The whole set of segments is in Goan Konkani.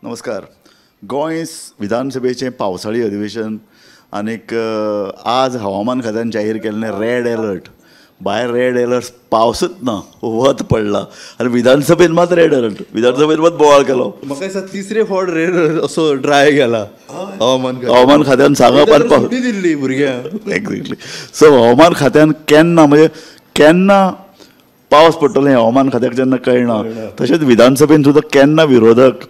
नमस्कार. गोंय विधानसभेचें पावसाळी अधिवेशन आनीक आज हवामान खात्यान जाहीर केल्लें रेड अलर्ट. भायर रेड अलर्ट, पावसच ना, वत पडला आनी विधानसभेन मात रेड अलर्ट, विधानसभेन मात बोवाळ केलो. म्हाका दिसता तिसरे फावट रेड अलर्ट असो ड्राय गेला हवामान हवामान खात्यान सांगप आनी दिल्ली भुरग्यांक. एक्झॅक्टली. सो हवामान खात्यान केन्ना म्हणजे केन्ना पावस पडटलो हें हवामान खात्याक जेन्ना कळना, तशेंच विधानसभेन सुद्दां केन्ना विरोधक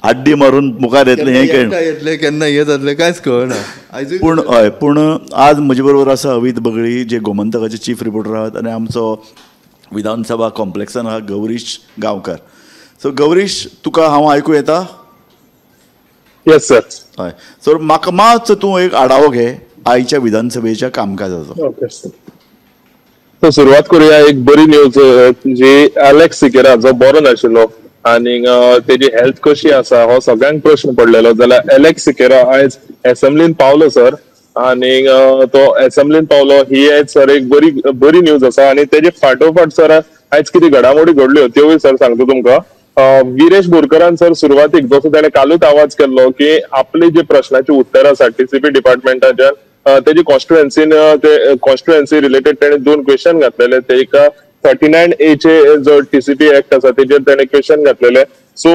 आड्डी मारून मुखार येतले हें कळना, येतले केन्ना हें जातलें कांयच कळना. पूण हय, पूण आज म्हजे बरोबर आसा अवीत बगळी, जे गोमंतकाचे चीफ रिपोर्टर आहात, आनी आमचो विधानसभा कॉम्प्लेक्सान आहा गौरीश गांवकार. सो गौरीश, तुका हांव आयकूं येता? Yes sir. हय, सो म्हाका मातसो तूं एक आढावो घे आयच्या विधानसभेच्या कामकाजाचो. ओके सर, सो सुरवात करूया एक बरी न्यूज जी एलेक्स सिकेरा जो बरो नाशिल्लो आनी तेजी हेल्थ कशी आसा हो सगळ्यांक प्रश्न पडलेलो, जाल्यार एलेक्स सिकेरा आयज एसेंब्लीन पावलो सर, आनी तो एसेंब्लीन पावलो ही आयज सर एक बरी बरी न्यूज आसा. आनी तेजे फाटोफाट सर आयज कितें घडामोडी घडल्यो त्योय सर सांगता तुमकां. विरेश बोरकरान सर सुरवातीक जसो तेणें कालूच आवाज केल्लो की आपली जी प्रश्नाची उत्तरां आसा टीसीपी डिपार्टमेंटाच्यान तेजी कॉन्स्टिट्युएन्सीन ते कॉन्स्टिट्युएन्सी रिलेटेड तेणे 2 क्वेश्चन घातलेले, ते एका 39A चे जो टीसीपी एक्ट आसा तेजेर तेणे क्वेश्चन घातलेले. सो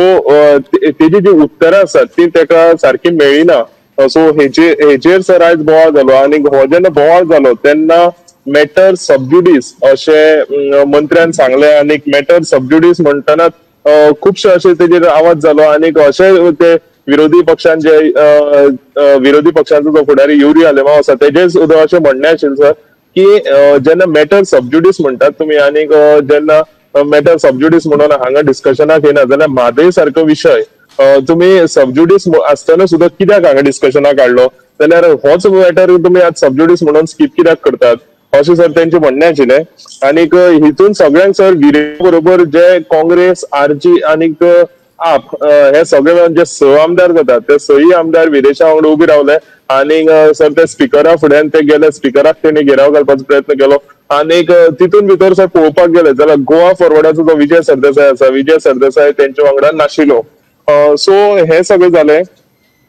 तेजी जी उत्तरां आसात ती तेका सारकी मेळ्ळी ना. सो हेजेर सर आयज बोवाळ जालो आनी हो जेन्ना बोवाळ जालो तेन्ना मॅटर सबज्युडीस अशें मंत्र्यान सांगलें आनी मॅटर सबज्युडीस म्हणटना खुबशे अशे तेजेर आवाज जालो आनी अशें ते विरोधी पक्षान जे विरोधी पक्षांचो जो फुडारी युरी आलेमाव आसा तेजेर सुद्दां अशें म्हणणें आशिल्लें सर की जेन्ना मॅटर सबज्युडीस म्हणटात तुमी आनी जेन्ना मॅटर सबज्युडीस म्हणून हांगा डिस्कशनाक येना जाल्यार म्हादय सारको विशय तुमी सबज्युडीस आसतना सुद्दां कित्याक हांगा डिस्कशनाक हाडलो, जाल्यार होच मॅटर तुमी आज सबज्युडीस म्हणून स्कीप कित्याक करतात अशें सर तेंचें म्हणणें आशिल्लें. आनीक हितून सगळ्यांक सर विरे बरोबर जे काँग्रेस, आरजी आनीक आप हे सगळे मेळून जे 6 आमदार जातात ते 6 आमदार विदेशा वांगडा उबे रावले आनीक सर ते स्पिकरा फुड्यान ते गेले, स्पिकराक तेणी घेराव घालपाचो प्रयत्न केलो. आनीक तितून भितर सर पळोवपाक गेले जाल्यार गोवा फॉरवर्डाचो जो विजय सरदेसाय आसा, विजय सरदेसाय तेंच्या वांगडा नाशिल्लो. सो हे सगळें जालें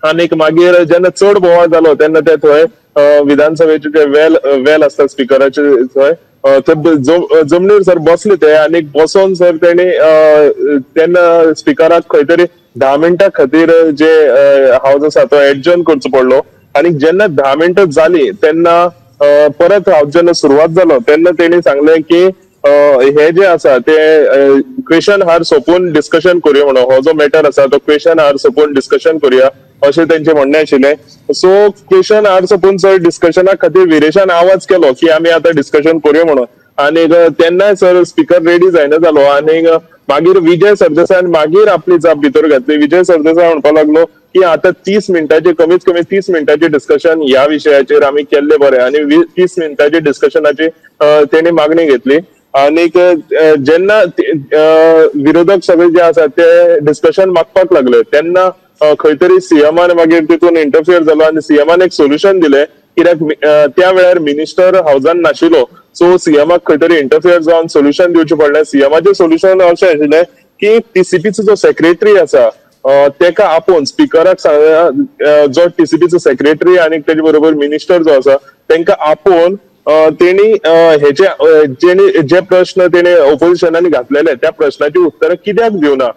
आनीक मागीर जेन्ना चड बोवाळ जालो तेन्ना ते थंय विधानसभेचे जे वेल वेल आसता स्पिकराचे थंय ते जमनीर सर बसले ते आनीक बसोन सर तेणी तेन्ना स्पिकराक खंय तरी 10 मिनटां खातीर जे हावज आसा तो एडजर्न करचो पडलो. आनी जेन्ना 10 मिनटां जाली तेन्ना परत हावज जेन्ना सुरवात जालो तेन्ना तेणी सांगलें की हे जे आसा ते क्वेश्चन हार सोंपून डिस्कशन करूया म्हणून, हो जो मॅटर आसा तो क्वेश्चन हार सोंपून डिस्कशन करूया अशें तेंचें म्हणणें आशिल्लें. सो क्वेश्चन हार सोंपून सर डिस्कशना खातीर विरेशान आवाज केलो की आमी आतां डिस्कशन करूया म्हणून आनीक तेन्नाय सर स्पिकर रेडी जायना जालो आनीक मागीर विजय सरदेसायान मागीर आपली जाप भितर घातली. विजय सरदेसाय म्हणपाक लागलो की आतां 30 मिनटाचे कमीत कमी 30 मिनटाचे डिस्कशन ह्या विशयाचेर आमी केल्लें बरें आनी 30 मिनटाचे डिस्कशनाची तेणी मागणी घेतली. आनीक जेन्ना विरोधक सगळे जे आसा ते डिस्कशन मागपाक लागले तेन्ना खंय तरी सीएमान मागीर तितून इंटरफियर जालो आनी सीएमान एक सोल्युशन दिलें कित्याक त्या वेळार मिनिस्टर हावजान नाशिल्लो. सो सीएमाक खंय तरी इंटरफियर जावन सोल्युशन दिवचें पडलें. सीएमाचें सोल्युशन अशें आशिल्लें की टीसीपीचो जो सेक्रेटरी आसा तेका आपोवन स्पिकराक सांगलें, जो टीसीपीचो सेक्रेटरी आनी तेजे बरोबर मिनिस्टर जो आसा तेंकां आपोवन तेणी हेचे जेणे जे प्रश्न तेणे ओपोजिशनान घातलेले त्या प्रश्नाची उत्तरां कित्याक दिवना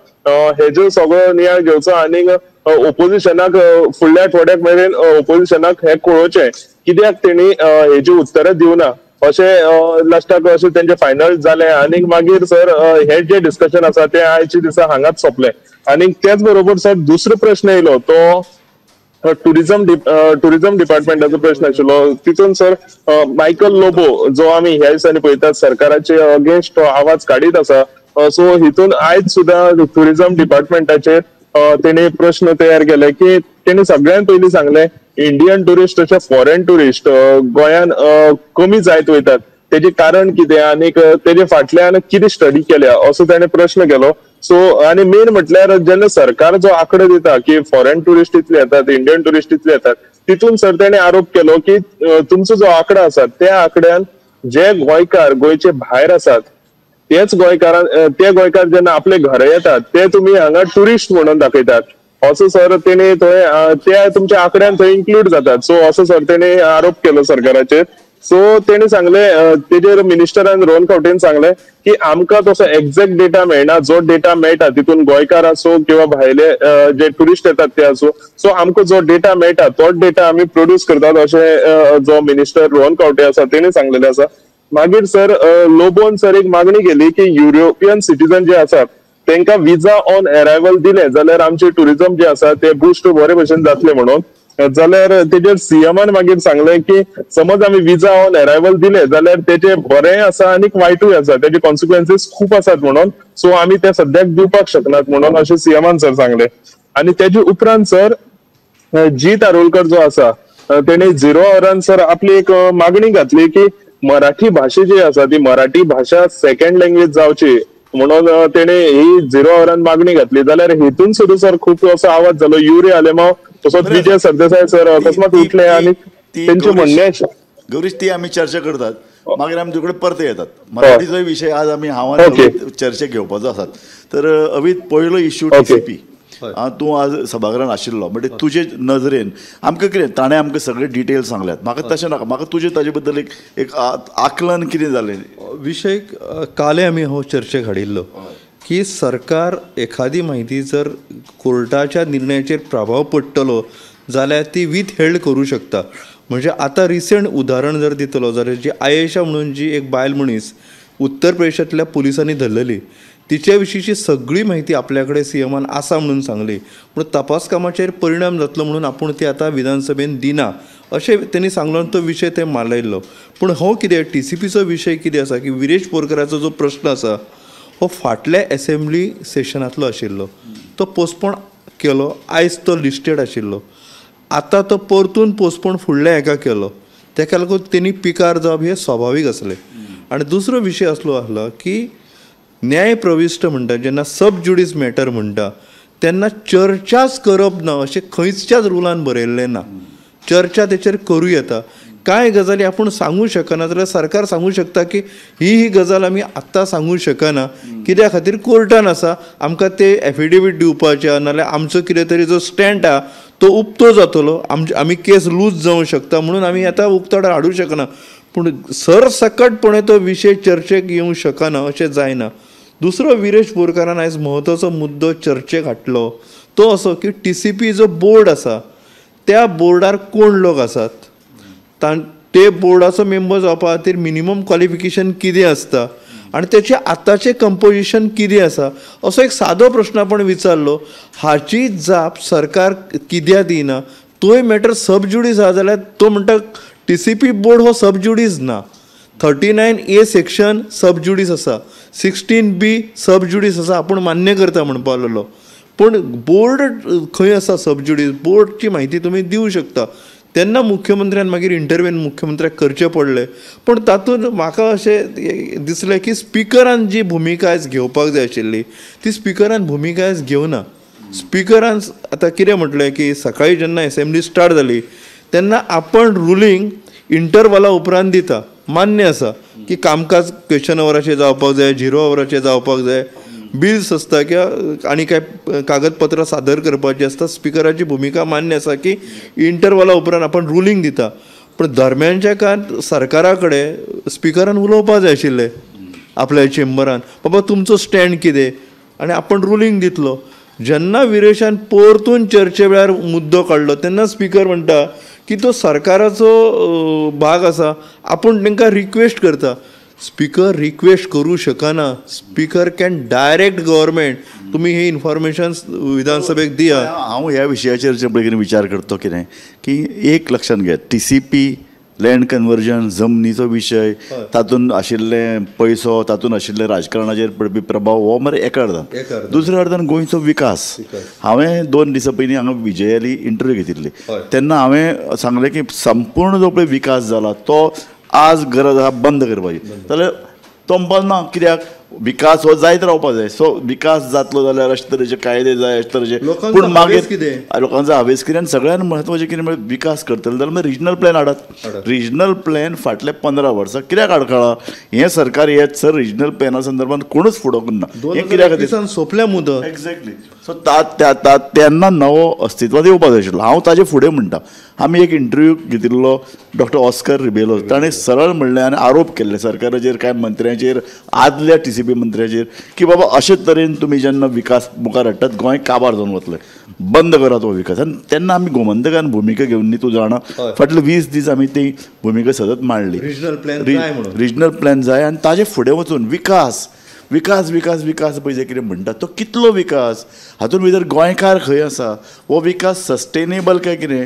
हेजो सगळो नियाळ घेवचो आनीक ओपोजिशनाक फुडल्या आठवड्याक मेरेन ओपोजिशनाक हें कळोवचें कित्याक तेणी हेजी उत्तरां दिवना अशें लास्टाक अशें तेंचें फायनल जालें. आनीक मागीर सर हें जें डिस्कशन आसा तें आयच्या दिसा हांगाच सोंपलें. आनीक त्याच बरोबर सर दुसरो प्रश्न येयलो तो टुरिझम डिपार्टमेंटाचो प्रश्न आशिल्लो. तितून सर मायकल लोबो जो आमी ह्या दिसांनी पळयतात सरकाराचे अगेन्स्ट आवाज काडीत आसा, सो हितून आयज सुद्दां टुरिझम डिपार्टमेंटाचेर तेणी प्रश्न तयार केले की तेणी सगळ्यान पयलीं सांगलें इंडियन टुरिस्ट तशें फॉरेन टुरिस्ट गोंयान कमी जायत वयतात तेजें कारण कितें आनीक तेजे फाटल्यान कितें स्टडी केल्या असो तेणें प्रश्न केलो. सो आनी मेन म्हटल्यार जेन्ना सरकार जो आंकडो दिता की फॉरेन टुरिस्ट इतले येतात, इंडियन टुरिस्ट इतले येतात, तितून सर तेणें आरोप केलो की तुमचो जो आंकडो आसा त्या आंकड्यान जे गोंयकार गोंयचे भायर आसात तेच गोंयकारान ते गोंयकार जेन्ना आपले घरा येतात ते तुमी हांगा टुरिस्ट म्हणून दाखयतात असो सर तेणी थंय त्या तुमच्या आंकड्यान थंय इन्क्लूड जातात. सो असो सर तेणी आरोप केलो सरकाराचेर. सो तेणी सांगले तेजेर मिनिस्टरान रोहन खंवटेन सांगले की आमकां तसो एक्झॅक्ट डेटा मेळना, जो डेटा मेळटा तितून गोंयकार आसूं किंवा भायले जे ट्युरिस्ट येतात ते आसूं, सो आमकां जो डेटा मेळटा तोच डेटा आमी प्रोड्यूस करतात अशें जो मिनिस्टर रोहन खंवटे आसा तेणी सांगलेले आसा. मागीर सर लोबोन सर एक मागणी केली की युरोपियन सिटीजन जे आसात तेंका विजा ऑन अरायवल दिले जाल्यार आमचे टुरिझम जे आसा ते बुस्ट बरे भशेन जातले म्हणून. जाल्यार तेजेर सीएमान मागीर सांगले की समज आमी विजा ऑन अरायवल दिले जाल्यार तेजे बरें आसा आनी वायटूय आसा, तेजे कॉन्सिक्वेन्सीस खूब आसात म्हणून, सो आमी ते सद्याक दिवपाक शकनात म्हणून अशें सीएमान सर सांगले. आनी तेजे उपरांत सर जीत आरोलकर जो आसा तेणे 0 आवरान सर आपली एक मागणी घातली की मराठी भाशा जी आसा ती मराठी भाशा सेकंड लँग्वेज जावची म्हणून तेणे ही 0 आवरान मागणी घातली. जाल्यार हेतून सुद्दां सर खूब असो आवाज जालो, युरी आलेमाव तसोच विजय सरदेसाय सर अकस्मात उठले आनी तेंचे म्हणणें. गौरीश, ती आमी चर्चा करतात, मागीर आमी तुकडे परते येतात. मराठीचोय विशय आज आमी हांव चर्चेक घेवपाचो आसात. तर अवीत, पयलो इश्यू टीसीपी, तूं आज सभाघरान आशिल्लो, म्हणजे तुजे नजरेन आमकां कितें ताणें आमकां सगळे डिटेल सांगल्यात, म्हाका तशें नाका, म्हाका तुजें ताजे बद्दल एक एक आकलन कितें जालें विशय. कालय आमी हो चर्चेक हाडिल्लो की सरकार एखादी म्हायती जर कोर्टाच्या निर्णयाचेर प्रभाव पडटलो जाल्यार ती विथ हेल्ड करूं शकता. म्हणजे आतां रिसंट उदाहरण जर दितलो जाल्यार जी आयेशा म्हणून जी एक बायल मनीस उत्तर प्रदेशांतल्या पुलिसांनी धरलेली, तिचे विशींची सगळी म्हायती आपल्या कडेन सीएमान आसा म्हणून सांगली, पूण तपास कामाचेर परिणाम जातलो म्हणून आपूण ती आतां विधानसभेन दिना अशें तेणी सांगलो आनी तो विशय ते मारलायल्लो. पूण हो कितें टीसीपीचो विशय कितें आसा की विरेश बोरकराचो जो प्रश्न आसा हो फाटल्या एसेंब्ली सेशनांतलो आशिल्लो, तो पोस्टपोन केलो, आयज तो लिस्टेड आशिल्लो, आतां तो परतून पोस्टपोन फुडल्या हेका केलो, तेका लागून तेणी पिकार जावप हें स्वाभावीक आसलें. आनी दुसरो विशय असलो आसलो की न्याय प्रविश्ट म्हणटा जेन्ना सब ज्युडीस मॅटर म्हणटा तेन्ना चर्चाच करप ना अशें खंयच्याच रुलान बरयल्लें ना. चर्चा तेचेर करूं येता, कांय गजाली आपूण सांगू शकना जाल्यार सरकार सांगू शकता की ही ही गजाल आमी आत्तां सांगू शकना कित्या खातीर कोर्टान आसा, आमकां ते एफिडेवीट दिवपाचें नाल्यार आमचो कितें तरी जो स्टँड आहा तो उक्तो जातलो, आमी केस लूज जावं शकता म्हणून आमी आतां उक्ताडार हाडूं शकना. पूण सरसकटपणे तो विशय चर्चेक येवंक शकना अशें जायना. दुसरो विरेश बोरकारान आयज म्हत्वाचो मुद्दो चर्चेक हाडलो तो असो की टीसीपी जो बोर्ड आसा त्या बोर्डार कोण लोक आसात, ते बोर्डाचो मेंबर जावपा खातीर मिनिमम क्वॉलिफिकेशन कितें आसता आनी तेचें आतांचें कंपोजिशन कितें आसा असो एक सादो प्रश्न आपण विचारलो. हाची जाप सरकार कित्याक दिना, तोय मॅटर सब ज्युडीस आसा जाल्यार तो म्हणटा टीसीपी बोर्ड हो सब ज्युडीस ना, 39A section सब ज्युडीस आसा, 16B सब ज्युडीस आसा, आपूण मान्य करता म्हणपा लागलो, पूण बोर्ड खंय आसा सब ज्युडीस, बोर्डची म्हायती तुमी दिवं शकता. तेन्ना मुख्यमंत्र्यान मागीर इंटरवेन मुख्यमंत्र्याक करचें पडलें. पूण तातूंत म्हाका अशें दिसलें की स्पिकरान जी भुमिका आयज घेवपाक जाय आशिल्ली ती स्पिकरान भुमिका आयज घेवना. स्पिकरान आतां कितें म्हटलें की सकाळीं जेन्ना एसेंब्ली स्टार्ट जाली तेन्ना आपण रुलींग इंटरवला उपरांत दिता, मान्य आसा की कामकाज क्वेश्चन अवराचेर जावपाक जाय, 0 आवराचेर जावपाक जाय, बिल्स आसता किंवा आनी कांय कागदपत्रां सादर करपाची आसता, स्पिकराची भुमिका मान्य आसा की इंटरवला उपरांत आपण रुलींग दिता. पूण दरम्यानच्या काळांत सरकारा कडेन स्पिकरान उलोवपाक जाय आशिल्लें आपल्या चेंबरान, बाबा तुमचो स्टँड कितें आनी आपण रुलींग दितलो. जेन्ना विरेशान परतून चर्चे वेळार मुद्दो काडलो तेन्ना स्पिकर म्हणटा की तो सरकाराचो भाग आसा, आपूण तांकां रिक्वेस्ट करता. स्पिकर रिक्वेस्ट करूं शकना, स्पिकर can direct government तुमी हे इन्फॉर्मेशन विधानसभेक दिया. हांव ह्या विशयाचेर जे पळय कितें विचार करतो कितें की एक लक्षांत घेत, टीसीपी लँड कन्वर्जन जमनीचो विशय, तातूंत आशिल्ले पयसो, तातूंत आशिल्ले राजकारणाचेर पडपी प्रभाव हो मरे एका अर्दान, दुसऱ्या अर्दान गोंयचो विकास. हांवें 2 दिसां पयलीं हांगा विजयाली इंटरव्यू घेतिल्ली तेन्ना हांवें सांगलें की संपूर्ण जो पळय विकास जाला तो आज गरज आहा बंद करपाची, जाल्यार तो म्हणपाक ना कित्याक विकास हो जायत रावपाक जाय. सो विकास जातलो जाल्यार अशे तरेचे कायदे जाय, अशे तरेचे, पूण मागीर कितें लोकांचो हावेस कितें आनी सगळ्यांत म्हत्वाचें कितें म्हळ्यार विकास करतले जाल्यार मागीर रिजनल प्लॅन हाडात. रिजनल प्लॅन फाटले 15 वर्सां कित्याक आडखळा, हें सरकार येत सर रिजनल प्लॅना संदर्भात कोणूच फुडो करना, हें कित्या खातीर सोंपल्या मुदत. एक्झॅक्टली. सो तेन्ना नवो अस्तित्वात येवपाक जाय आशिल्लो. हांव ताजे फुडें म्हणटा, आमी एक इंटरव्यू घेतिल्लो डॉक्टर ऑस्कर रिबेलो, ताणें सरळ म्हणलें आनी आरोप केल्ले सरकाराचेर, कांय मंत्र्यांचेर, आदल्या TCP मंत्र्याचेर की बाबा अशे तरेन तुमी जेन्ना विकास मुखार हाडटात गोंय काबार जावन वतलें, बंद करात हो विकास. आनी तेन्ना आमी गोमंतकान भुमिका घेवन न्ही, तूं जाणा फाटले 20 दीस आमी ती भुमिका सतत मांडली, रिजनल प्लॅन जाय म्हणून, रिजनल प्लॅन जाय. आनी ताजे फुडें वचून विकास विकास विकास विकास पळय जे कितें म्हणटात तो कितलो विकास, हातूंत भितर गोंयकार खंय आसा, हो विकास सस्टेनेबल काय कितें,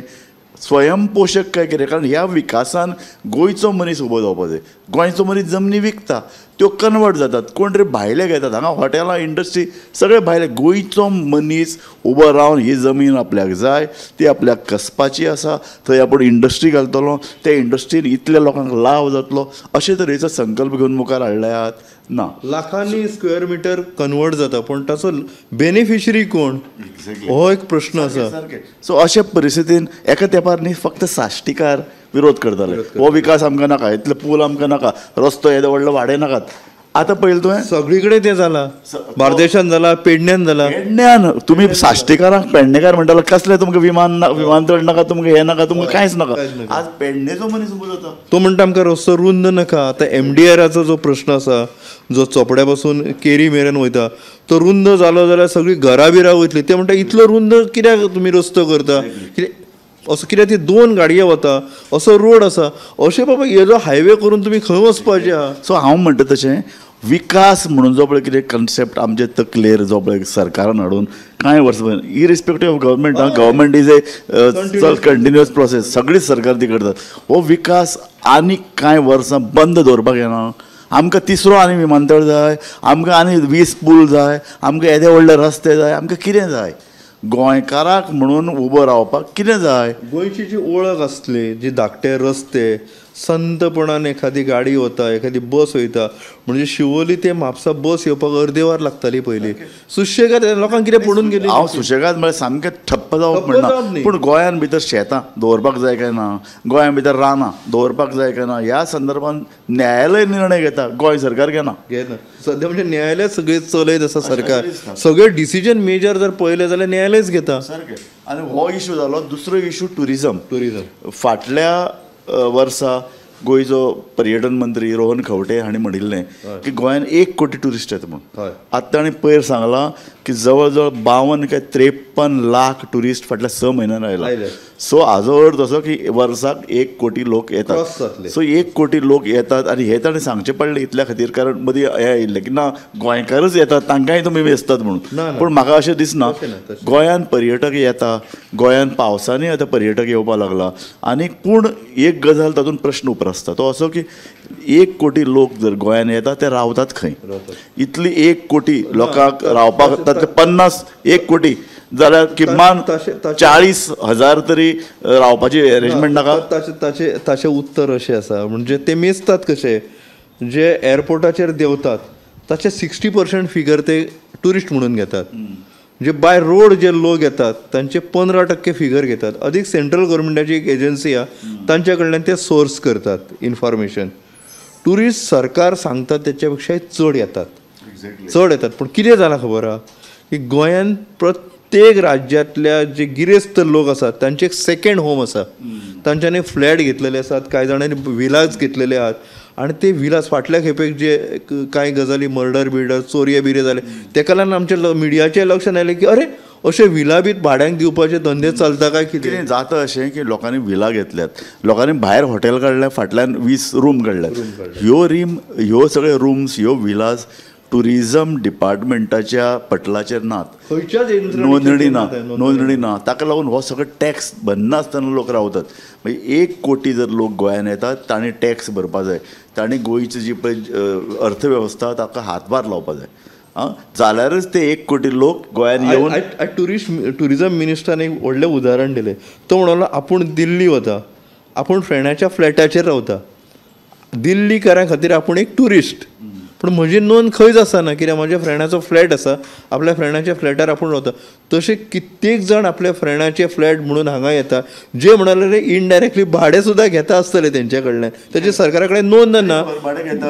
स्वयंपोशक काय कितें? कारण ह्या विकासान गोंयचो मनीस उबो जावपा जाय. गोंयचो मनीस जमनी विकता, त्यो कन्वर्ट जातात, कोण तरी भायले घेतात, हांगा हॉटेलां इंडस्ट्री सगळे भायले. गोंयचो मनीस उबो रावन ही जमीन आपल्याक जाय, ती आपल्याक कसपाची आसा, थंय आपूण इंडस्ट्री घालतलो, त्या इंडस्ट्रीन इतल्या लोकांक लाव जातलो, अशे तरेचो संकल्प घेवन मुखार हाडल्यात ना. लाखांनी स्क्वेअर मिटर कन्वर्ट जाता पूण ताचो बेनिफिशरी कोण हो एक प्रश्न आसा. सो अशे परिस्थितीन एका तेंपार न्ही फक्त साश्टीकार विरोध करताले, हो विकास आमकां नाका, इतले पूल आमकां नाका, रस्तो येदो व्हडलो वाडय नाकात. आतां पळयलें तुवें सगळी कडेन तें जालां, बार्देशान जालां, पेडण्यान जालां. पेडण्यान तुमी साश्टीकारांक पेडणेकार म्हणटाले कसलें तुमकां विमान विमानतळ नाका, तुमकां हें नाका, तुमकां कांयच नाका. आज पेडणेचो मनीस उबो जाता, तो म्हणटा आमकां रस्तो रुंद नाका. आतां MDRाचो जो प्रश्न आसा, जो चोपड्या पासून केरी मेरेन वयता, तो रुंद जालो जाल्यार सगळीं घरां बिरां वयतलीं. ते म्हणटा इतलो रुंद कित्याक तुमी रस्तो करता, कित्याक असो, कित्याक ती 2 गाडयो वता असो रोड आसा, अशें बाबा येदो हायवे करून तुमी खंय वचपाचें आहा. सो हांव म्हणटा तशें विकास म्हणून जो पळय कितें कन्सेप्ट आमचे तकलेर जो पळय सरकारान हाडून कांय वर्सां, irrespective of government, government is a continuous process, सगळीच सरकार ती करतात. हो विकास आनी कांय वर्सां बंद दवरपाक येना. आमकां तिसरो आनी विमानतळ जाय, आमकां आनी 20 पूल जाय, आमकां येदे व्हडले रस्ते जाय, आमकां कितें जाय गोंयकाराक म्हणून उबो रावपाक कितें जाय. गोंयची जी ओळख आसली, जी धाकटे रस्ते, संतपणान एखादी गाडी वता, एखादी बस वयता, म्हणजे शिवोली ते म्हापसा बस येवपाक अर्दे वर लागताली पयलीं. सुशेगाद लोकांक कितें पडून गेली. हांव सुशेगाद म्हळ्यार सामकें ठप्प जावप म्हणना, पूण गोंयान भितर शेतां दवरपाक जाय काय ना, गोंयान भितर रानां दवरपाक जाय काय ना, ह्या संदर्भान न्यायालय निर्णय घेता, गोंय सरकार घेना. घेना सद्या म्हणजे न्यायालय सगळें चलयत आसा सरकार, सगळे डिसिजन मेजर जर पळयलें जाल्यार न्यायालयच घेता. सारकें. आनी हो इशू जालो. दुसरो इशू ट्युरिजम. ट्युरिजम फाटल्या वर्सा गोंयचो पर्यटन मंत्री रोहन खंवटे हांणी म्हणिल्लें की गोंयान 1 कोटी ट्युरिस्ट येता म्हणून. आतां ताणें पयर सांगलां की जवळ जवळ 52 काय 53 लाख ट्युरिस्ट फाटल्या 6 म्हयन्यान आयला. सो हाजो अर्थ असो की वर्साक 1 कोटी लोक येतात. सो 1 कोटी लोक येतात आनी हें ताणें सांगचें पडलें इतल्या खातीर, कारण मदीं हें आयिल्लें की ना गोंयकारच येतात तांकांय तुमी मेजतात म्हणून. पूण म्हाका अशें दिसना. गोंयान पर्यटक येता, गोंयान पावसांनी आतां पर्यटक येवपाक लागला. आनी पूण एक गजाल तातूंत प्रश्न उप्रासता तो असो की 1 कोटी लोक जर गोंयान येतात ते रावतात खंय? इतली 1 कोटी लोकांक रावपाक तातले 50 1 कोटी जाल्यार किमान 40,000 तरी रावपाची अरेंजमेंट नाका. ताचें उत्तर अशें आसा, म्हणजे ते मेजतात कशे, जे एअरपोर्टाचेर देंवतात ताचे 60% फिगर ते ट्युरिस्ट म्हणून घेतात, जे बाय रोड जे लोक येतात तांचे 15% फिगर घेतात. अदीक सेंट्रल गव्हर्मेंटाची एक एजन्सी आहा तांच्या कडल्यान ते सोर्स करतात इन्फॉर्मेशन. ट्युरिस्ट सरकार सांगता त्याच्या पेक्षाय चड येतात, चड येतात. पूण कितें जालां खबर आहा की गोंयान प्रत्येक राज्यांतल्या जे गिरेस्त लोक आसात तांचे एक सेकंड होम आसा, तांच्यांनी फ्लॅट घेतलेले आसात, कांय जाणांनी विलास घेतलेले आहात. आनी ते विलास फाटल्या खेपेक जे कांय गजाली मर्डर बिर्डर चोरये बिरये जाले तेका लागून आमच्या मिडियाचें लक्षात आयलें की अरे अशे विला बी भाड्यांक दिवपाचे धंदे चलता काय कितें जाता. अशें की लोकांनी विला घेतल्यात, लोकांनी भायर हॉटेल काडल्या, फाटल्यान 20 रूम काडल्यात. ह्यो रिम ह्यो सगळे रूम्स ह्यो विलास ट्युरिजम डिपार्टमेंटाच्या पटलाचेर नात, नोंदणी ना, नोंदणी ना. ताका लागून हो सगळो टॅक्स भरनासतना लोक रावतात. म्हणजे 1 कोटी जर लोक गोंयान येतात तांणी टॅक्स भरपा जाय, तांणी गोंयची जी पळय अर्थवेवस्था ताका हातभार लावपा जाय. आं, जाल्यारच ते 1 कोटी लोक गोंयान येवन. ट्युरिजम मिनिस्टरान एक व्हडलें उदाहरण दिलें. तो म्हणलो आपूण दिल्ली वता, आपूण फ्रेंडाच्या फ्लॅटाचेर रावता, दिल्लीकारां खातीर आपूण एक ट्युरिस्ट, पूण म्हजी नोंद खंयच आसना कित्याक म्हज्या फ्रेंडाचो फ्लॅट आसा, आपल्या फ्रेंडाच्या फ्लॅटार आपूण रावता. तशें कित्येक जाण आपल्या फ्रेंडाचे फ्लॅट म्हणून हांगा येता, जे म्हणाले इनडायरेक्टली भाडें सुद्दां घेता आसतले तेंच्या कडल्यान, ताची सरकारा कडेन नोंद ना,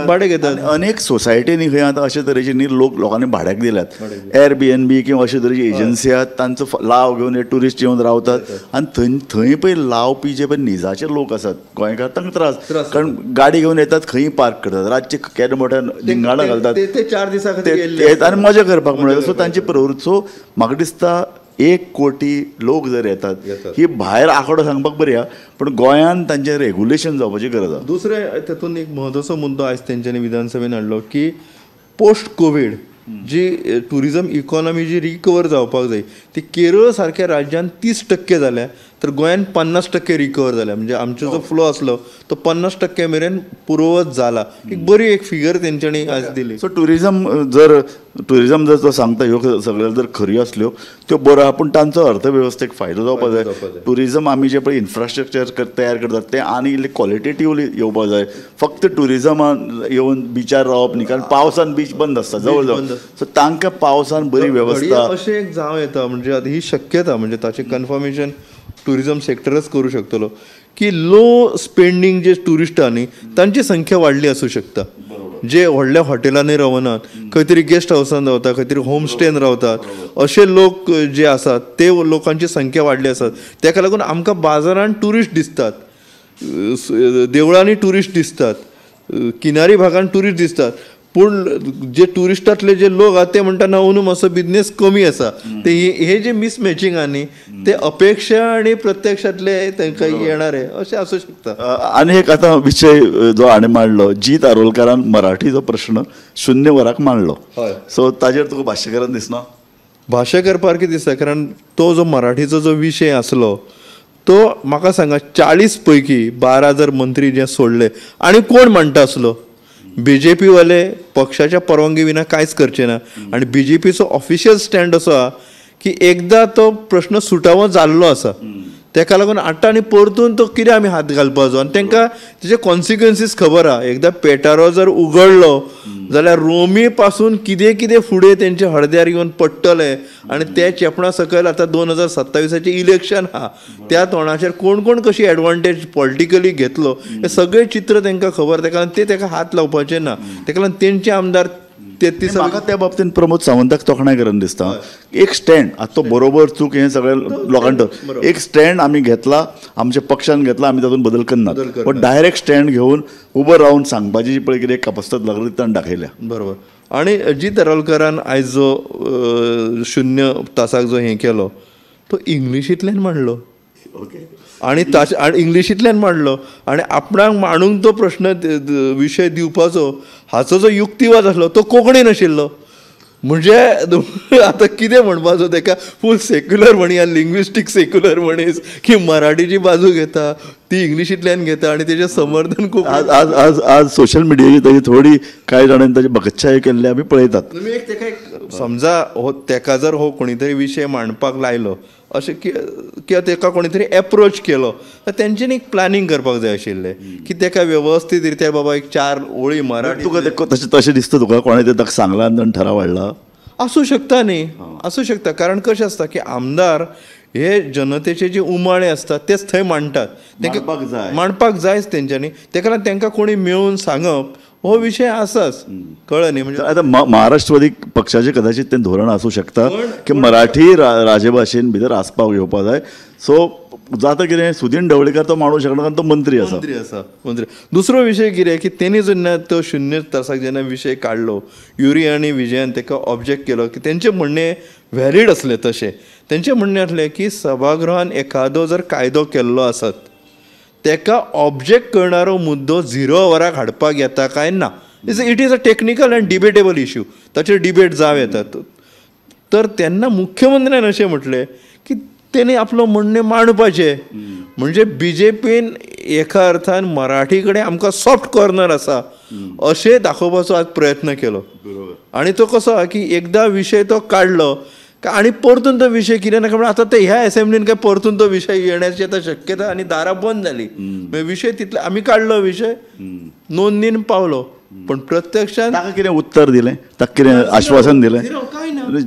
भाडें घेतात. अनेक सोसायटींनी खंय आतां अशे तरेचे न्ही लोक लोकांनी भाड्याक दिल्यात, एअरबीएनबी किंवा अशे तरेची एजन्सी आहात, तांचो लाव घेवन हे ट्युरिस्ट येवन रावतात आनी थंय पळय लावपी जे पळय निजाचे लोक आसात गोंयकार, तांकां त्रास, कारण गाडी घेवन येतात, खंय पार्क करतात, रातचे केन्ना मोठ्यान धिंगाणां घालतात, ते 4 दिसां खातीर आनी मजा करपाक म्हणून. सो तांची प्रवृत्ती, सो म्हाका दिसता 1 कोटी लोक जर येतात, ही भायर आंकडो सांगपाक बरी आहा, पण गोंयान तांचें रेग्युलेशन जावपाची गरज आहा. दुसरें तातूंत एक म्हत्वाचो मुद्दो आयज तेंच्यांनी विधानसभेन हाडलो की पोस्ट कोवीड जी ट्युरिजम इकॉनॉमी जी रिकवर जावपाक जाय ती केरळ सारक्या राज्यान 30% जाल्या, तर गोंयान 50% रिकवर जाल्या. म्हणजे आमचो जो फ्लो आसलो तो 50% मेरेन पुर्ववत जाला. एक बरी एक फिगर तेंच्यांनी आज दिली. सो ट्युरिजम जर तो सांगता ह्यो सगळ्यो जर खऱ्यो आसल्यो त्यो बऱ्यो आहा, पूण तांचो अर्थवेवस्थेक फायदो जावपाक जाय. ट्युरिजम आमी जे पळय इन्फ्रास्ट्रक्चर तयार करतात तें आनी इल्लें क्वॉलिटेटिवली येवपाक जाय. फक्त ट्युरिजमान येवन बिचार रावप न्ही, कारण पावसान बीच बंद आसता जवळ जवळ, सो तांकां पावसान बरी वेवस्था अशें एक जावं येता. म्हणजे आतां ही शक्यता, म्हणजे ताचें कन्फर्मेशन ट्युरिजम सेक्टरच करूं शकतलो की लो स्पेंडींग जे ट्युरिस्ट आहा न्ही तांची संख्या वाडली आसूं शकता. जे व्हडल्या हॉटेलांनी रावनात, खंय तरी गेस्ट हावसान रावता, खंय तरी होम स्टेन रावतात, अशे लोक जे आसात ते लोकांची संख्या वाडली आसात. ताका लागून आमकां बाजारान ट्युरिस्ट दिसतात, देवळांनी ट्युरिस्ट दिसतात, किनारी भागान ट्युरिस्ट दिसतात, पूण जे ट्युरिस्टांतले जे लोक आहा ते म्हणटा ना अंदू मातसो बिजनेस कमी आसा. ते हे जे मिसमॅचींग आहा न्ही ते अपेक्षा आनी प्रत्यक्षांतले तांकां येणार अशें आसूं शकता. आनी एक आतां विशय जो हाणें मांडलो, जीत आरोलकारान मराठीचो प्रश्न 0 वराक मांडलो, सो ताजेर तुका भाश्य करन दिसना? भाश्य करपा सारकें दिसता, कारण तो जो मराठीचो जो विशय आसलो तो म्हाका सांगा 40 पैकी 12 जर मंत्री जे सोडले आनी कोण म्हणटा आसलो बीजेपी वाले पक्षाच्या परवानगी विना कांयच करचे ना. आनी बीजेपीचो ऑफिशियल स्टँड असो आहा की एकदां तो प्रश्न सुटावो जाल्लो आसा, ताका लागून आतां आनी परतून तो कितें आमी हात घालपाचो, आनी तांकां तेजे कॉन्सिक्वन्सीस खबर आहा. एकदां पेटारो जर उगडलो जाल्यार रोमी पासून कितें कितें फुडें तेंच्या हळद्यार येवन पडटलें आनी ते चेपणा सकयल आतां 2027 इलेक्शन आहा, त्या तोंडाचेर कोण कोण कशी एडवांटेज पॉलिटिकली घेतलो हें सगळें चित्र तांकां खबर, ताका लागून ते ताका हात लावपाचे ना. ताका लागून तेंचे आमदार 33. म्हाका त्या बाबतींत प्रमोद सावंताक तोखणाय करून दिसता. एक स्टँड आतां तो बरोबर चूक हें सगळें लोकांक, एक स्टँड आमी घेतला, आमच्या पक्षान घेतला, आमी तातूंत बदल करनात, पण डायरेक्ट स्टँड घेवन उबो रावन सांगपाची पळय कितें कापस्ताद लागली ताणें दाखयल्या. बरोबर. आनी जीत आरोलकारान आयज जो 0 तासाक जो हें केलो तो इंग्लिशींतल्यान मांडलो, आनी ताचे आनी इंग्लिशींतल्यान मांडलो आनी आपणाक मांडूंक तो प्रश्न विशय दिवपाचो हाचो जो युक्तिवाद आसलो तो कोंकणीन आशिल्लो. म्हणजे आतां कितें म्हणपाचो ताका, फूल सेक्युलर म्हणया, लिंग्विस्टीक सेक्युलर मनीस की मराठीची बाजू घेता ती इंग्लिशींतल्यान घेता आनी तेजें समर्थन खूब. आज आज आज आज सोशल मिडियाची ताजी थोडी कांय जाणांनी ताजी बकच्छाय केल्ली आमी पळयतात. तुमी एक ताका एक समजा हो ताका जर हो कोणी तरी विशय मांडपाक लायलो अशें किंवा ताका कोणी तरी एप्रोच केलो तर तेंच्यांनी एक प्लॅनिंग करपाक जाय आशिल्लें की ताका वेवस्थीत रित्या बाबा एक 4 ओळी मराठी. तुका तशें तशें दिसता तुका कोणें तें ताका सांगलां आनी ताणें ठराव हाडला? आसूं शकता न्ही, आसूं शकता. कारण कशें आसता की आमदार हे जनतेचे जे उमाळे आसतात तेच थंय मांडटात, तांकां मांडपाक जायच तेंच्यांनी, ताका लागून तांकां कोणी मेळून सांगप हो विशय आसाच, कळ्ळें न्ही. म्हणजे आतां महाराष्ट्रवादी पक्षाचें कदाचित तें धोरण आसूं शकता की मराठी राजभाशेन भितर आस्पाव घेवपा जाय. सो जाता कितें, सुदीन ढवळीकर तो मांडूंक शकना कारण तो मंत्री आसा. मंत्री आसा, मंत्री. दुसरो विशय कितें की तेणी जेन्ना तो 0 तासाक जेन्ना विशय काडलो, युरी आनी विजयान ताका ऑब्जेक्ट केलो की तेंचें म्हणणें व्हॅलीड आसलें. तशें तेंचें म्हणणें आसलें की सभागृहान एखादो जर कायदो केल्लो आसत ताका ऑब्जेक्ट करणारो मुद्दो 0 वराक हाडपाक येता काय ना. It is a technical and debatable issue, ताचेर डिबेट जावं येता. तर तेन्ना मुख्यमंत्र्यान अशें म्हटलें की तेणी आपलो म्हणणें मांडपाचें. म्हणजे बीजेपीन एका अर्थान मराठी कडेन आमकां सॉफ्ट कॉर्नर आसा अशें दाखोवपाचो आज प्रयत्न केलो. आनी तो कसो आहा की एकदां विशय तो काडलो आनी परतून तो विशय कितें नाका म्हणून आतां ते ह्या एसेंब्लीन काय परतून तो विशय येण्याची आतां शक्यता आनी दारां बंद जाली. विशय तितले आमी काडलो, विशय नोंदीन पावलो. पण प्रत्यक्षात ताका कितें उत्तर दिलें, ताका कितें आश्वासन दिलें?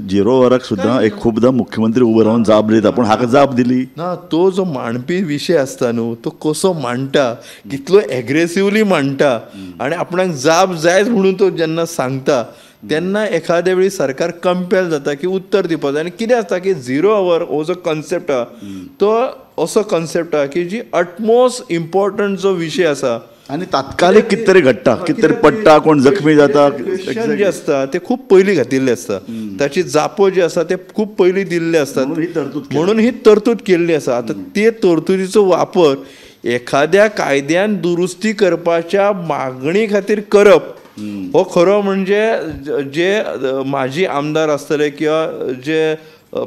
झिरो वराक सुद्दां एक खुबदां मुख्यमंत्री उबो रावन जाप दिता, पूण हाका जाप दिली ना. तो जो मांडपी विशय आसता न्हू, तो कसो मांडटा, कितलो एग्रेसिवली मांडटा आनी आपणाक जाप जायच म्हणून तो जेन्ना सांगता तेन्ना एखाद्या वेळी सरकार कंपेल जाता की उत्तर दिवपाक जाय. आनी कितें आसता की झिरो our हो जो कॉन्सेप्ट आहा तो असो कॉन्सेप्ट आहा की जी अटमोस्ट इम्पॉर्टंट जो विशय आसा आनी तात्कालीक कितें तरी घडटा, कितें तरी पडटा, कोण जखमी जाता, क्वेश्चन जे आसता ते खूब पयलीं घातिल्ले आसता, ताची जापो जी आसा ते खूब पयलीं दिल्ले आसतात, म्हणून ही तरतूद केल्ली आसा. आतां ते तरतुदीचो वापर एखाद्या कायद्यान दुरुस्ती करपाच्या मागणी खातीर करप हो खरो म्हणजे जे माजी आमदार आसतले किंवा जे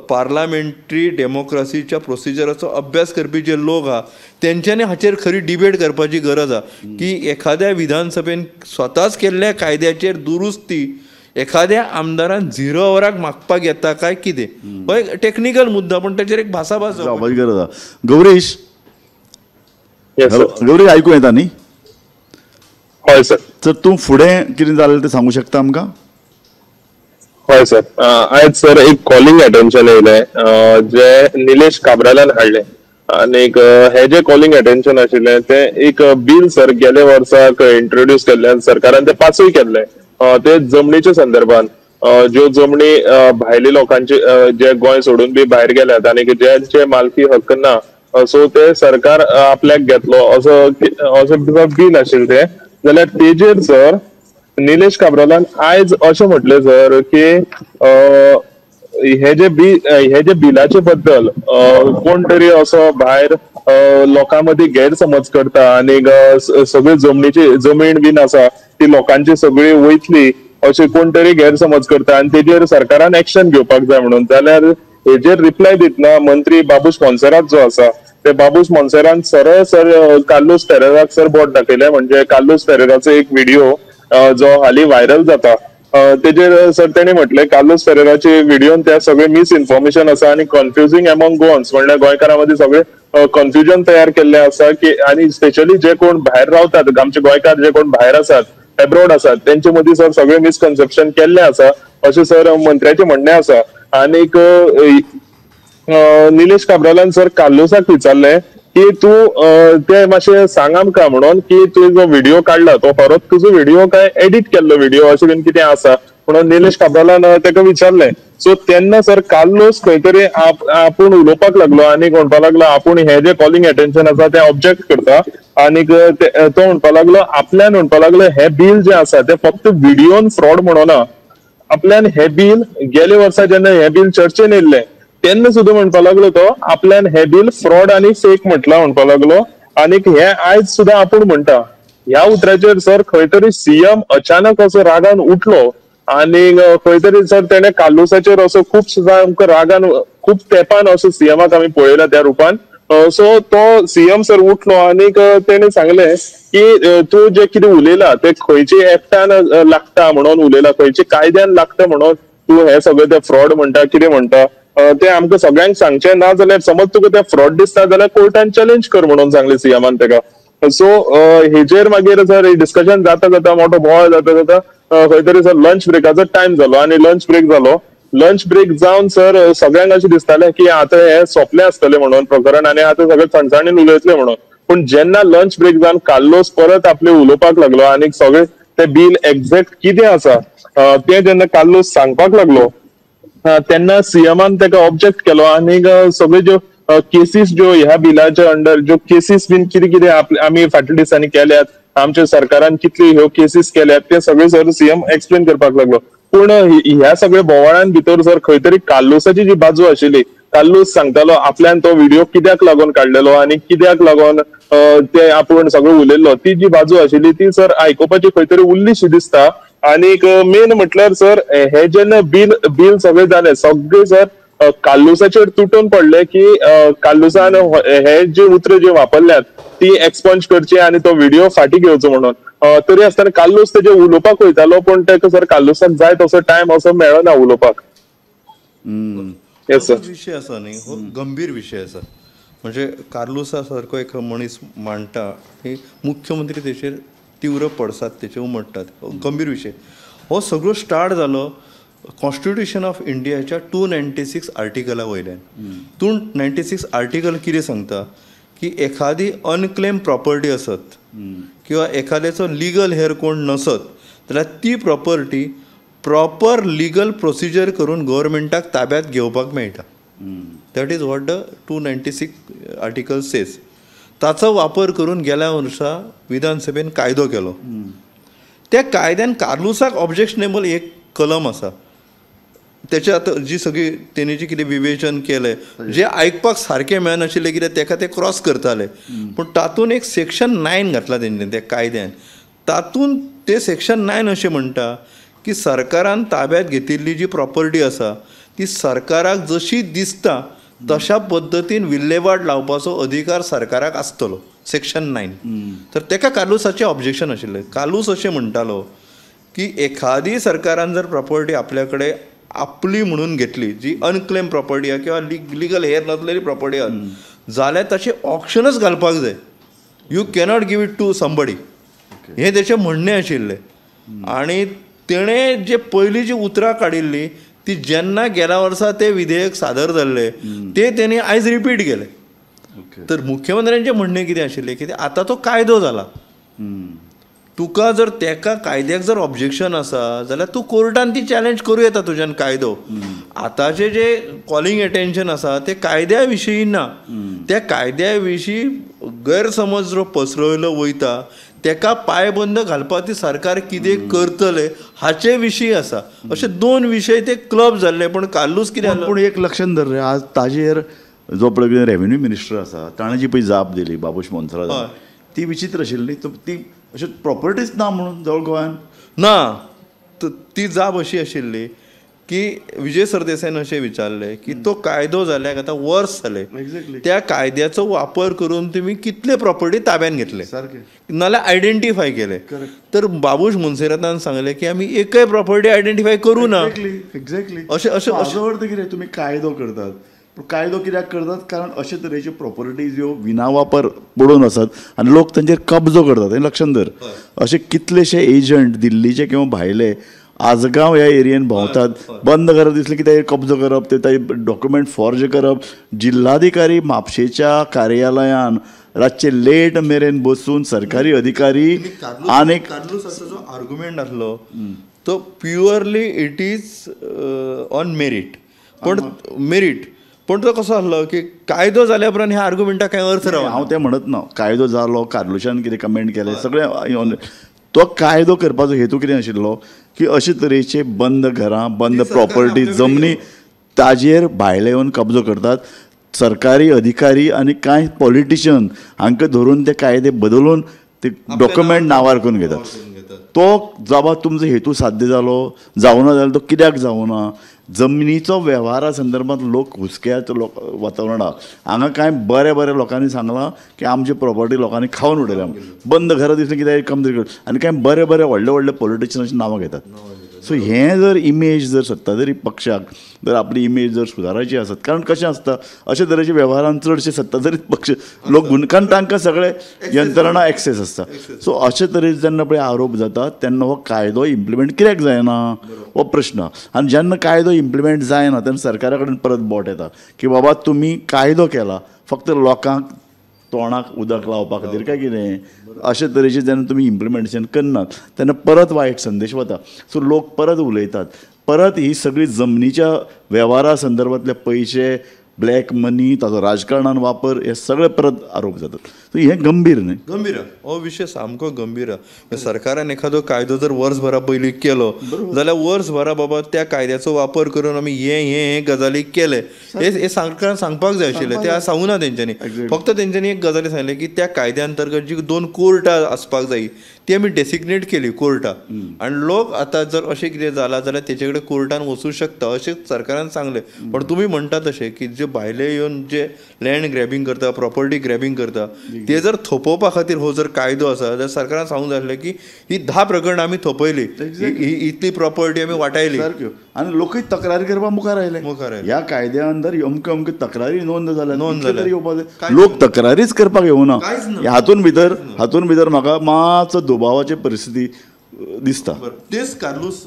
पार्लामेंटरी डेमोक्रेसीच्या प्रोसिजराचो अभ्यास करपी जे लोक आहा तेंच्यांनी हाचेर खरी डिबेट करपाची गरज आहा की एखाद्या विधानसभेन स्वताच केल्ल्या कायद्याचेर दुरुस्ती एखाद्या आमदारान झिरो आवराक मागपाक येता काय कितें, हो एक टेक्निकल मुद्दा, पण ताचेर एक भासाभास जावपाची गरज आहा. गौरीश, गौरीश आयकूं येता न्ही? हय सर. तर तूं फुडें कितें जालें तें सांगू शकता आमकां? हय सर. आयज सर एक कॉलिंग अटेन्शन येयलें जे निलेश काब्रालान हाडलें, आनीक हे जे कॉलिंग अटेन्शन आशिल्लें तें एक बील सर गेले वर्साक इंट्रोड्यूस केल्लें, सरकारान तें पासूय केल्लें, ते जमनीच्या संदर्भान, ज्यो जमनी भायले लोकांचे जे गोंय सोडून बी भायर गेल्यात आनी ज्यांचे मालकी हक्क ना, सो ते सरकार आपल्याक घेतलो असो असो बील आशिल्लें तें. जाल्यार तेजेर सर निलेश काब्रालान आयज अशें म्हटलें सर की हे जे हे जे बिलाचे बद्दल कोण तरी असो भायर लोकां मदीं गैरसमज करता आनी सगळी जमनीची जमीन बीन आसा ती लोकांची सगळी वयतली अशें कोण तरी गैरसमज करता आनी तेजेर सरकारान एक्शन घेवपाक जाय म्हणून. जाल्यार हेजेर रिप्लाय दितना मंत्री बाबूश मोन्सेरात जो आसा ते बाबूश मोन्सेरान सरळ सर कार्लूस फेरेराक सर बोट दाखयलें. म्हणजे कार्लूस फेरेराचो एक व्हिडिओ जो हाली व्हायरल जाता तेजेर सर तेणी म्हटलें कार्लूस फेरेराचे व्हिडियोन त्या सगळे मिसइन्फॉर्मेशन आसा आनी कन्फ्युजींग एमॉंग गोवन्स, म्हणल्यार गोंयकारां मदीं सगळे कन्फ्युजन तयार केल्लें आसा की आनी स्पेशली जे कोण भायर रावतात आमचे गोंयकार जे कोण भायर आसात एब्रोड आसात तेंचे मदीं सर सगळे मिसकन्सेप्शन केल्लें आसा अशें सर मंत्र्याचें म्हणणें आसा. आनीक निलेश काब्रालान सर कार्लूसाक विचारलें की तूं ते मातशें सांग आमकां म्हणून की तुवें जो व्हिडिओ काडला तो खरोच तुजो व्हिडिओ काय एडिट केल्लो व्हिडिओ अशें बीन कितें आसा म्हणून निलेश काब्रालान ताका विचारलें. सो तेन्ना सर कार्लोस खंय तरी आपूण उलोवपाक लागलो आनी म्हणपाक लागलो आपूण हे जे कॉलिंग अटेन्शन आसा तें ऑब्जेक्ट करता आनीक तो म्हणपाक लागलो आपल्यान म्हणपाक लागलो हे बील जें आसा तें फक्त व्हिडियोन फ्रॉड म्हणोना, आपल्यान हे बील गेले वर्सा जेन्ना हे बील चर्चेन येयल्लें तेन्ना सुद्दां म्हणपाक लागलो तो आपल्यान हे बील फ्रॉड आनी फेक म्हटलां म्हणपाक लागलो आनीक हे आयज सुद्दां आपूण म्हणटा. ह्या उतराचेर सर खंय तरी सीएम अचानक असो रागान उठलो आनी खंय तरी सर तेणे कार्लूसाचेर असो खूब सुद्दां आमकां रागान खूब तेंपान असो सीएमाक आमी पळयला त्या रुपान. सो तो सीएम सर उठलो आनीक तेणे सांगलें की तूं जें कितें उलयला तें खंयचे एक्टान लागता म्हणून उलयला, खंयचे कायद्यान लागता म्हणून तूं हें सगळें तें फ्रॉड म्हणटा कितें म्हणटा ते आमकां सगळ्यांक सांगचें, ना जाल्यार समज तुका तें फ्रॉड दिसता जाल्यार कोर्टान चॅलेंज कर म्हणून सांगलें सीएमान तेका. सो हेजेर मागीर सर डिस्कशन जाता जाता मोठो बोवाळ जाता जाता खंय तरी सर लंच ब्रेकाचो टायम जालो आनी लंच ब्रेक जालो. लंच ब्रेक जावन सर सगळ्यांक अशें दिसतालें की आतां हें सोंपलें आसतलें म्हणून प्रकरण आनी आतां सगळें थंडसाणीन उलयतलें म्हणून, पूण जेन्ना लंच ब्रेक जावन कार्लोस परत आपले उलोवपाक लागलो आनी सगळें तें बील एक्झॅक्ट कितें आसा तें जेन्ना कार्लोस सांगपाक लागलो तेन्ना सीएमान ताका ऑब्जेक्ट केलो आनी सगळे ज्यो केसीस ज्यो ह्या बिलाच्या अंडर ज्यो केसीस बीन कितें कितें आमी फाटल्या दिसांनी केल्यात, आमच्या सरकारान कितल्यो ह्यो केसीस केल्यात ते सगळे सर सीएम एक्सप्लेन करपाक लागलो. पूण ह्या सगळ्या बोवाळान भितर सर खंय तरी कार्लूसाची जी बाजू आशिल्ली, कार्लूस सांगतालो आपल्यान तो व्हिडिओ कित्याक लागून काडलेलो आनी कित्याक लागून ते आपूण सगळें उलयल्लो, ती जी बाजू आशिल्ली ती सर आयकुपाची खंय तरी उरलीशी दिसता. आनीक मेन म्हटल्यार सर हे जेन्ना बील बील सगळें जालें सगळे सर कार्लूसाचेर तुटून पडले की कार्लूसान हे जे उतरां जी वापरल्यात ती एक्सपंज करची आनी तो व्हिडिओ फाटीं घेवचो म्हणून. तरी आसतना कार्लूस तेजे उलोवपाक वयतालो पूण तेका सर कार्लूसाक जाय तसो टायम असो मेळना उलोवपाक. येस सर, विशय आसा न्ही हो गंभीर विशय आसा, म्हणजे कार्लूसा सारको एक मनीस मांडटा की मुख्यमंत्री तेचेर तीव्र पडसाद तेचे उमटतात. गंभीर विशय हो सगळो स्टार्ट जालो कॉन्स्टिट्युशन ऑफ इंडियाच्या 296 आर्टिकला वयल्यान. 296 आर्टिकल कितें सांगता की एखादी अनक्लेम प्रॉपर्टी आसत किंवा एखाद्याचो लिगल हेर कोण नसत जाल्यार ती प्रॉपर्टी प्रॉपर लिगल प्रोसिजर करून गव्हर्मेंटाक ताब्यात घेवपाक मेळटा. That is what the 296 article says. ताचो वापर करून गेल्या वर्सा विधानसभेन कायदो केलो. त्या कायद्यान कार्लुसाक ऑब्जेक्शनेबल एक कलम आसा, तेचे आतां जी सगळी तेणी जी कितें विवेचन केलें जें आयकपाक सारकें मेळनाशिल्लें कित्याक तेका ते क्रॉस करताले, पूण तातूंत एक सेक्शन 9 घातला तेंच्यानी त्या कायद्यान. तातूंत ते सेक्शन 9 अशें म्हणटा की सरकारान ताब्यात घेतिल्ली जी प्रॉपर्टी आसा ती सरकाराक जशी दिसता तशा पद्दतीन विल्लेवाट लावपाचो अधिकार सरकाराक आसतलो, सेक्शन 9. तर तेका कार्लुसाचें ऑब्जेक्शन आशिल्लें. कार्लूस अशें म्हणटालो की एखादी सरकारान जर प्रॉपर्टी आपल्या कडेन आपली म्हणून घेतली, जी अनक्लेम प्रॉपर्टी आहा किंवा लिगल हेर नासलेली प्रॉपर्टी आहा जाल्यार ताचें ऑक्शनच घालपाक जाय. You cannot give it to somebody, हें तेचें म्हणणें आशिल्लें. आनी तेणें जे पयलीं जी उतरां काडिल्लीं ती जेन्ना गेल्या वर्सा ते विधेयक सादर जाल्लें ते तेणी आयज रिपीट केलें. तर मुख्यमंत्र्यांचें म्हणणें कितें आशिल्लें की आतां तो कायदो जाला, तुका जर तेका कायद्याक जर ऑब्जेक्शन आसा जाल्यार तूं कोर्टान ती चॅलेंज करूं येता तुज्यान कायदो. आतांचे जे कॉलिंग एटेन्शन आसा ते कायद्या विशीं ना, त्या कायद्या विशीं गैरसमज जो पसरयलो वयता तेका पायबंद घालपाक ती सरकार कितें करतले हाचे विशीं आसा. अशे दोन विशय ते क्लब जाल्ले. पूण कार्लूस कितें जालें, पूण एक लक्षांत धर रे, आज ताजेर जो पळय रेवेन्यू मिनिस्टर आसा ताणें जी पळय जाप दिली बाबूश मोन्सेरात ती विचित्र आशिल्ली. ती अशें प्रॉपर्टीच ना म्हणून जवळ गोंयान ना. ती जाप अशी आशिल्ली की विजय सरदेसायान अशें विचारलें की तो कायदो जाल्याक आतां वर्स जालें, त्या कायद्याचो वापर करून तुमी कितले प्रॉपर्टी ताब्यान घेतले नाल्यार आयडेंटिफाय केले. तर बाबूश मोन्सेरातान सांगलें की आमी एकय प्रॉपर्टी आयडेंटिफाय करूं ना. एक्झॅक्टली अशें अशें हाजो अर्थ कितें, तुमी कायदो करतात, पूण कायदो कित्याक करतात, कारण अशे तरेच्यो प्रॉपर्टीज ह्यो विनावापर पडून आसात आनी लोक तांचेर कब्जो करतात. हें लक्षांत धर, अशे कितलेशे एजंट दिल्लीचे किंवा भायले आजगांव ह्या एरियेन भोंवतात, बंद घरां दिसली की ताजेर कब्जो करप, ते ताजे डॉक्युमेंट फॉर्ज करप. जिल्हाधिकारी म्हापशेच्या कार्यालयान रातचे लेट मेरेन बसून सरकारी अधिकारी आनी कार्लुसाचो जो आर्ग्युमेंट आसलो तो purely it is on merit. पण मेरीट पूण तो कसो आसलो की कायदो जाल्या उपरांत ह्या आर्ग्युमेंटाक कांय अर्थ रावना. हांव तें म्हणत ना, कायदो जालो, कार्लुसान कितें कमेंट केलें सगळें, तो कायदो करपाचो हेतू कितें आशिल्लो की अशे तरेचे बंद घरां, बंद प्रॉपर्टी, जमनी ताजेर भायले येवन कब्जो करतात. सरकारी अधिकारी आनी कांय पॉलिटिशियन हांकां धरून ते कायदे बदलून ते डॉक्युमेंट नांवार करून घेतात. तो जावा तुमचो हेतू साध्य जालो जावना जाल्यार तो कित्याक जावना. जमनीचो वेव्हारा संदर्भात लोक हुस्क्याचो लोक वातावरण आहा. हांगा कांय बरे बरे लोकांनी सांगलां की आमची प्रॉपर्टी लोकांनी खावन उडयल्या, बंद घरां दिसलीं की कम आनी कांय बरे बरे व्हडले व्हडले पॉलिटिशियनाची नांवां घेतात. सो हें जर इमेज जर सत्ताधारी पक्षाक जर आपली इमेज जर सुदारायची आसत, कारण कशें आसता अशे तरेचे वेव्हारान चडशे सत्ताधारी पक्ष लोक गुण, कारण तांकां सगळे यंत्रणा एक्सेस आसता. सो अशे तरेचे जेन्ना पळय आरोप जाता तेन्ना हो कायदो इम्प्लिमेंट कित्याक जायना हो प्रश्न. आनी जेन्ना कायदो इम्प्लिमेंट जायना तेन्ना सरकारा कडेन परत बोट येता की बाबा तुमी कायदो केला फक्त लोकांक तोंडाक उदक लावपा खातीर काय कितें, अशे तरेचे जेन्ना तुमी इम्प्लिमेंटेशन करनात तेन्ना परत वायट संदेश वता. सो लोक परत उलयतात, परत ही सगळी जमनीच्या वेव्हारा संदर्भातले पयशे, ब्लॅक मनी, ताचो राजकारणान वापर, हे सगळे परत आरोप जातात. सो हें गंभीर न्ही, गंभीर हो विशय सामको गंभीर आहा. सरकारान एखादो कायदो जर वर्सभरा पयलीं केलो जाल्यार वर्सभरा बाबा त्या कायद्याचो वापर करून आमी हे हे हे गजाली केले हे सरकारान सांगपाक जाय आशिल्लें, ते सांगूना तेंच्यांनी. फक्त तेंच्यांनी एक गजाली सांगलें की त्या कायद्या अंतर्गत जी 2 कोर्टां आसपाक जाय ती आमी डेसिग्नेट केली कोर्टां, आनी लोक आतां जर अशें कितें जालां जाल्यार तेचे कडेन कोर्टान वचूं शकता अशें सरकारान सांगलें. पण तुमी म्हणटा तशें की जे भायले येवन जे लँड ग्रॅबिंग करता, प्रॉपर्टी ग्रॅबिंग करता, ते जर थोपोवपा खातीर हो जर कायदो आसा जाल्यार सरकारान सांगूंक जाय आसलें की ही 10 प्रकरणां आमी थोपयली, ही इतली प्रॉपर्टी आमी वाटायली. सारक्यो. आनी लोकूय तक्रारी करपाक मुखार आयले. ह्या कायद्या अंदर अमक्यो अमक्यो तक्रारी नोंद जाल्या, नोंद जाल्या येवपाक जाय. लोक तक्रारीच करपाक येवना. हातून भितर म्हाका मातसो दुबावाची परिस्थिती दिसता. तेच कार्लूस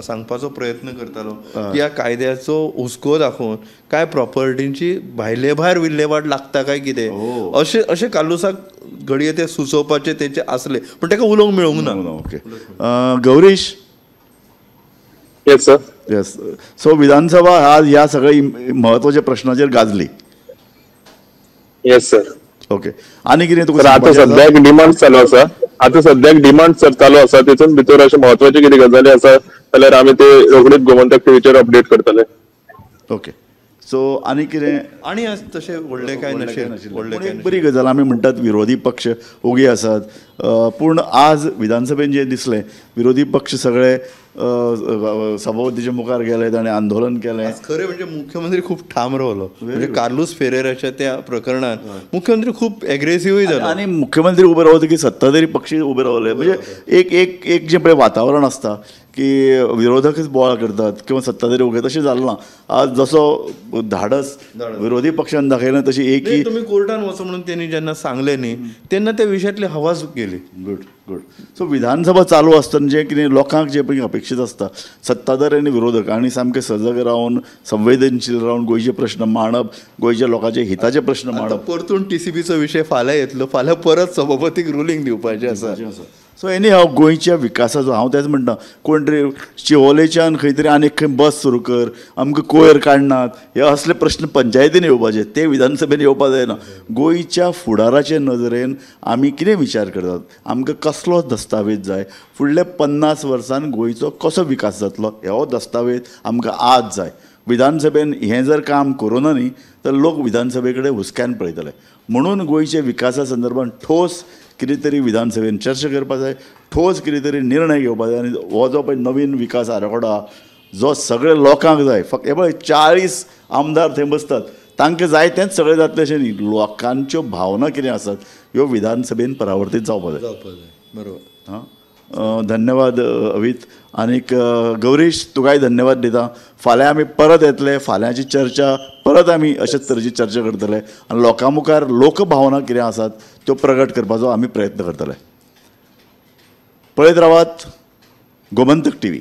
सांगपाचो प्रयत्न करतालो की ह्या कायद्याचो हुस्को दाखोवन काय प्रॉपर्टींची भायले भायर विल्हेवाट लागता काय कितें अशें अशें कार्लूसाक घडये ते सुचोवपाचे तेचे आसले, पूण ताका उलोवंक मेळूंक ना. Okay Gaurish. Yes sir. Yes. So विधानसभा आज ह्या सगळ्या महत्वाच्या प्रश्नाचेर गाजली. Yes sir. Okay आनी कितें तुका आतां सद्याक डिमांड चालू आसा, आतां सद्याक डिमांड सर चालू आसा, तेतून भितर अशें म्हत्वाचे कितें गजाली आसा जाल्यार आमी ते रोखडीच गोमंतक टीव्हीचेर अपडेट करतले. ओके सो आनी कितें आनी तशें व्हडलें कांय नाशिल्लें. बरी गजाल. आमी म्हणटात विरोधी पक्ष ओगी आसात, पूण आज विधानसभेन जें दिसलें विरोधी पक्ष सगळे सभापतीच्या मुखार गेले, ताणें आंदोलन केलें. खरें म्हणजे मुख्यमंत्री खूब ठाम रावलो. म्हणजे कार्लूस फेरेराच्या त्या प्रकरणान मुख्यमंत्री खूब एग्रेसिवूय जालो आनी मुख्यमंत्री उबे रावले की सत्ताधारी पक्षी उबे रावले. म्हणजे एक एक एक जें पळय वातावरण आसता की विरोधकच बोवाळ करतात किंवा सत्ताधारी उबे, तशें जालें ना. आज जसो धाडस विरोधी पक्षान दाखयलें तशी एक तुमी कोर्टान वचो म्हणून तेणी जेन्ना सांगलें न्ही तेन्ना त्या विशयांतली हवाच गेली. Good good. सो विधानसभा चालू आसतना जें कितें लोकांक जें पळय अपेक्षीत आसता सत्ताधारी आनी विरोधक आनी सामकें सजग रावन संवेदनशील रावन गोंयचे प्रश्न मांडप, गोंयच्या लोकांचे हिताचे प्रश्न मांडप. परतून टीसीबीचो विशय फाल्यां येतलो, फाल्यां परत सभापतीक रुलींग दिवपाचें आसा. सो एनी हांव गोंयच्या विकासाचो हांव तेंच म्हणटा, कोण तरी शिवोलेच्यान खंय तरी आनी खंय बस सुरू कर, आमकां कोयर काडनात, हे असले प्रश्न पंचायतीन येवपाचे, ते विधानसभेन येवपा जायना. गोंयच्या फुडाराचे नदरेन आमी कितें विचार करतात, आमकां कसलो दस्तावेज जाय, फुडल्या 50 वर्सान गोंयचो कसो विकास जातलो हो दस्तावेज आमकां आज जाय. विधानसभेन हें जर काम करूं ना न्ही तर लोक विधानसभे कडेन हुस्क्यान पळयतले. म्हणून गोंयच्या विकासा संदर्भात ठोस कितें तरी विधानसभेन चर्चा करपाक जाय, ठोस कितें तरी निर्णय घेवपाक जाय. आनी हो जो पळय नवीन विकास आराखडो जो सगळे लोकांक जाय, फक्त हे पळय 40 आमदार थंय बसतात, तांकां जाय तेंच सगळें जातलें अशें न्ही. लोकांच्यो भावना कितें आसात ह्यो विधानसभेन परावर्तीत जावपाक जाय. बरोबर. हां, धन्यवाद अवित. आनीक गौरीश तुकाय धन्यवाद दिता. फाल्यां आमी परत येतले, फाल्यांची चर्चा परत आमी अशेच तरेची चर्चा करतले आनी लोकां मुखार लोकभावना कितें आसात त्यो प्रगट करपाचो आमी प्रयत्न करतले. पळयत रावात गोमंतक टीव्ही.